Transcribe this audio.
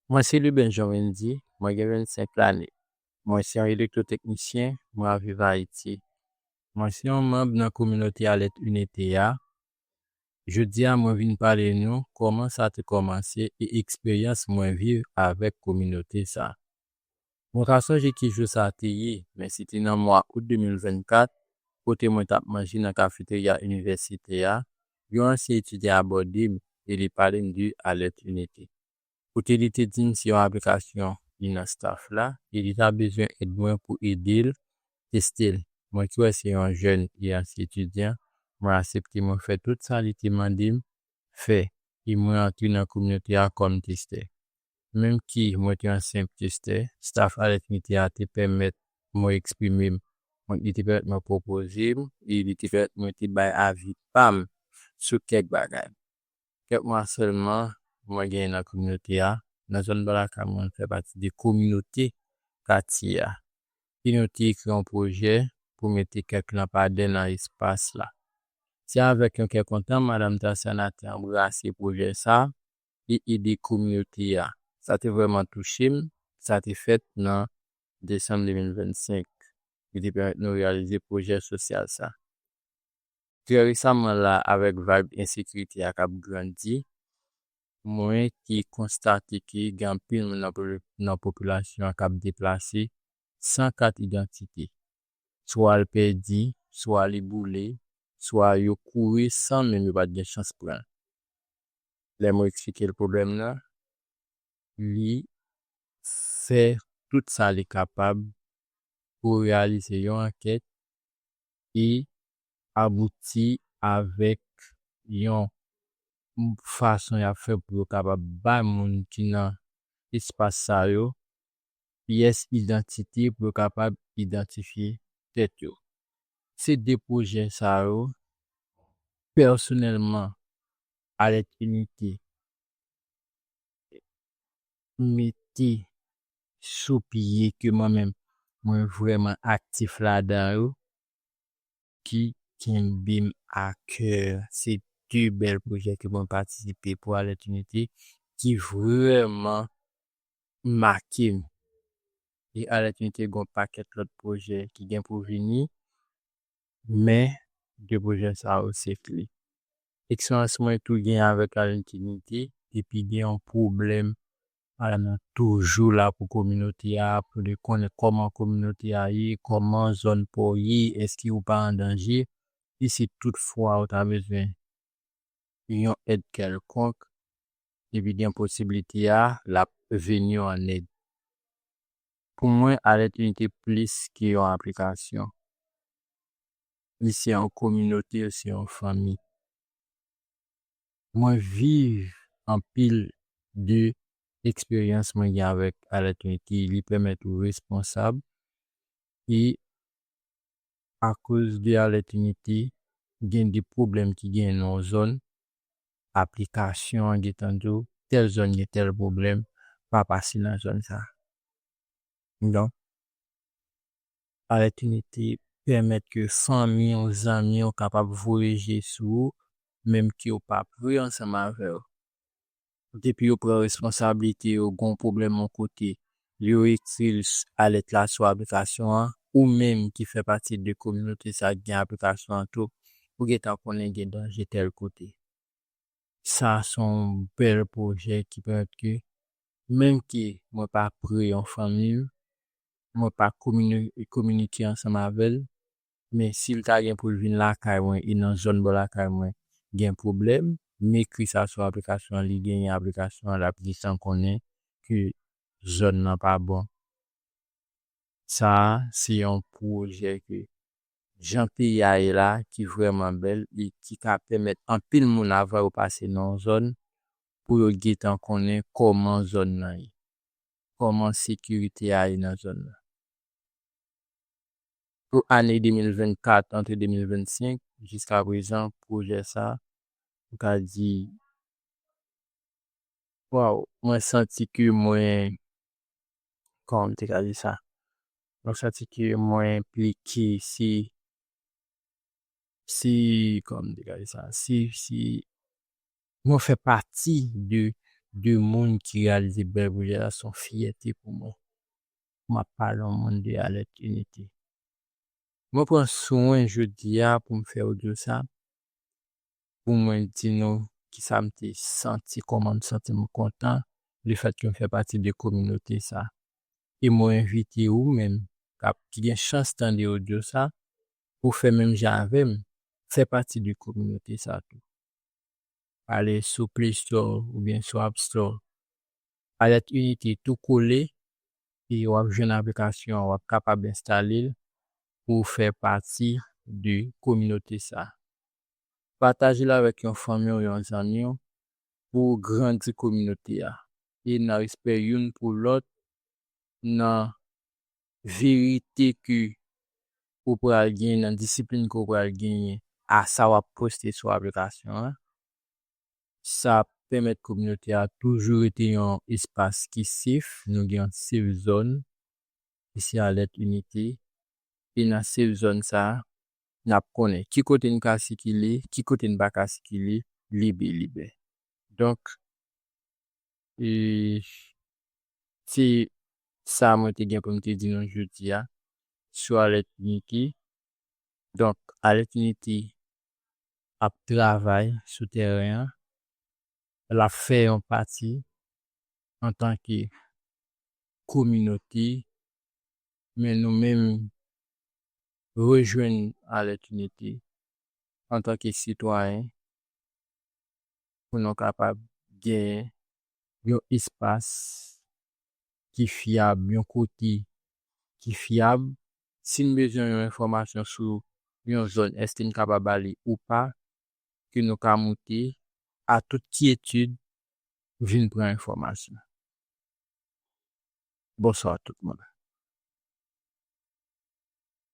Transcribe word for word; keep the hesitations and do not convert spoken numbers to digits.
Mwen se Luben Jean Wendy, mwen gen vennsenk lane. Mwen se yon elektwoteknisyen, mwen ap viv Ayiti. Mwen se yon manm nan kominote Alèt Inite a. Jodi a, mwen vin pale nou kòman sa te kòmanse e eksperyans mwen viv avèk kominote sa. Mwen ka sonje ki jou sa te ye, men se te nan mwa out de mil vennkat, kote mwen t ap manje nan kafeterya inivèsite a, yon ansyen etidyan abòde m e li pale m de Alèt Inite. Kote li te di m se yon aplikasyon li nan staff la e li ta bezwen èd mwen pou ede l teste l. Mwen ki wè se yon jèn e ansyen etidyan, mwen aksepte, mwen fè tout sa li te mande m fè e mwen antre nan kominote a kòm testè. Menm ki mwen te yon senp testè, staff Alèt Inite a te pèmèt mwen eksprime m. Mwen, li te pèmèt mwen pwopoze m e li te pèmèt mwen te bay avi pa m sou kèk bagay. Kèk mwa sèlman mwen genyen nan kominote a, nan zòn bò lakay mwen, mwen fè pati de kominote katye a. E nou te ekri yon pwojè pou mete kèk lanpadè nan espas la. Se avèk yon kè kontan, Madanm Tatiana te anbrase pwojè sa e ede kominote a. Sa te vrèman touche m. Sa te fèt nan desanm de mil vennsenk. Li te pèmèt nou reyalize pwojè sosyal sa. Trè resaman la, avèk vag ensekirite a k ap grandi, mwen te konstate ke gen anpil moun nan popi-, nan popilasyon an k ap deplase san kat idantite. Swa l pèdi, swa li boule, swa yo kouri san menm yo pa t gen chans pran l. Lè mwen eksplike l pwoblèm nan, li fè tout sa li kapab pou reyalize yon ankèt e abouti avèk yon fason y ap fè pou yo kapab bay moun ki nan espas sa yo pyès idantite pou yo kapab idantifye tèt yo. Se de pwojè sa yo, pèsonèlman, Alèt Inite mete sou pye ke mwen menm, mwen vrèman aktif ladan yo, ki kenbe m a kè. Se de bèl pwojè ke mwen patisipe pou Alèt Inite, ki vrèman make m. E Alèt Inite gen yon pakèt lòt pwojè ki gen pou vini, men de pwojè sa yo se kle. Eksperyans mwen tou gen avèk Alèt Inite, depi gen yon pwoblèm, ala, nou toujou la pou kominote a, pou li konnen kòman kominote a ye, kòman zòn pa w ye, èske ou pa an danje, e si toutfwa ou ta bezwen yon èd kèlkonk, epi gen posiblite a, l ap vini w an èd. Pou mwen, Alèt Inite plis ke yon aplikasyon. Li se yon kominote, se yon fanmi. Mwen viv anpil de eksperyans mwen gen avèk Alèt Inite. Li pèmèt ou responsab e akoz de Alèt Inite, gen de pwoblèm ki gen nan yon zòn, aplikasyon an gentan di w, tèl zòn gen tèl pwoblèm, pa pase nan zòn sa. Donk, Alèt Inite pèmèt ke fanmi w, zanmi w kapab voye je sou ou, menm ke w pa pre ansanm avè w. Depi yo pran responsablite yo, gon pwoblèm yon kote, yo ekri l s-, alèt la sou aplikasyon an, ou menm ki fè pati de kominote sa ki gen aplikasyon an tou, ou gentan konnen gen danje tèl kote. Sa se yon bèl pwojè ki pèmèt ke, menm ke mwen pa pre yon fanmi m, mwen pa komini-, kominike ansanm avè l, men si l ta gen pou l vin lakay mwen e nan zòn bò lakay mwen gen pwoblèm, m ekri sa sou aplikasyon an, li genyen aplikasyon an, l ap gentan konnen ke zòn nan pa bon. Sa a, se yon pwojè ke jan peyi a ye la, ki vrèman bèl e ki ka pèmèt anpil moun avan yo pase nan yon zòn pou yo gentan konnen kòman zòn nan ye, kòman sekirite a ye nan zòn nan. Pou ane de mil vennkat, antre de mil vennsenk, jiska prezan, pwojè sa a, m ka di, waw, mwen santi ke mwen, kòman m te ka di sa? Mwen santi ke mwen enplike, si, si, kòman m te ka di sa? Si, si mwen fè pati de de moun ki reyalize bèl pwojè sa, se yon fyète pou mwen. M ap pale yon moun de Alèt Inite. Mwen pran swen jodi a pou m fè odyo sa, pou mwen di nou kisa m te santi, kòman m santi m kontan, lefètke m fè pati de kominote sa. E mwen envite ou menm k ap, ki gen chans tande odyo sa, pou fè menm jan avè m, fè pati de kominote sa tou. Ale sou Play Store oubyen sou App Store. Alèt Inite tou kole, e w ap jwenn aplikasyon an, w ap kapab enstale l pou w fè pati de kominote sa. Pataje l avèk yon fanmi w, yon zanmi w, pou w grandi kominote a. E nan respè youn pou lòt, nan verite ke ou pral genyen, nan disiplin ke ou pral genyen a sa w ap poste sou aplikasyon an, sa ap pèmèt kominote a toujou rete yon espas ki safe. Nou gen yon safe zone ki se Alèt Inite. E nan safe zone sa a, n ap konnen ki kote n ka sikile, ki kote n pa ka sikile, libe, libe. Donk, e, se sa mwen te gen pou m te di nou jodi a sou Alèt Inite. Donk, Alèt Inite ap travay sou tèren an. L ap fè yon pati antanke kominote, men nou menm rejwenn Alèt Inite antanke sitwayen pou nou kapab genyen yon espas ki fyab, yon kote ki fyab. Si n bezwen yon enfòmasyon sou yon zòn, èske n kapab ale ou pa, ke nou ka moute a tout kyetid vin pran enfòmasyon. Bonswa tout moun.